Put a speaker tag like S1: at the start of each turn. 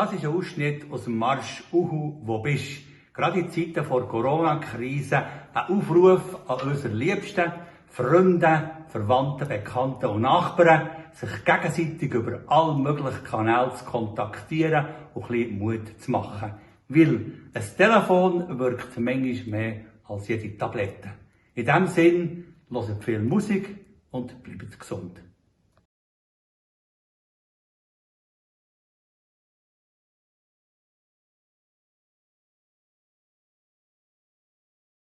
S1: Das ist ein Ausschnitt aus dem Marsch Uhu, wo bist. Gerade in Zeiten vor Corona-Krise ein Aufruf an unsere Liebsten, Freunde, Verwandte, Bekannte und Nachbarn, sich gegenseitig über alle möglichen Kanäle zu kontaktieren und ein bisschen Mut zu machen. Weil ein Telefon wirkt manchmal mehr als jede Tablette. In diesem Sinn, hört viel Musik und bleibt gesund.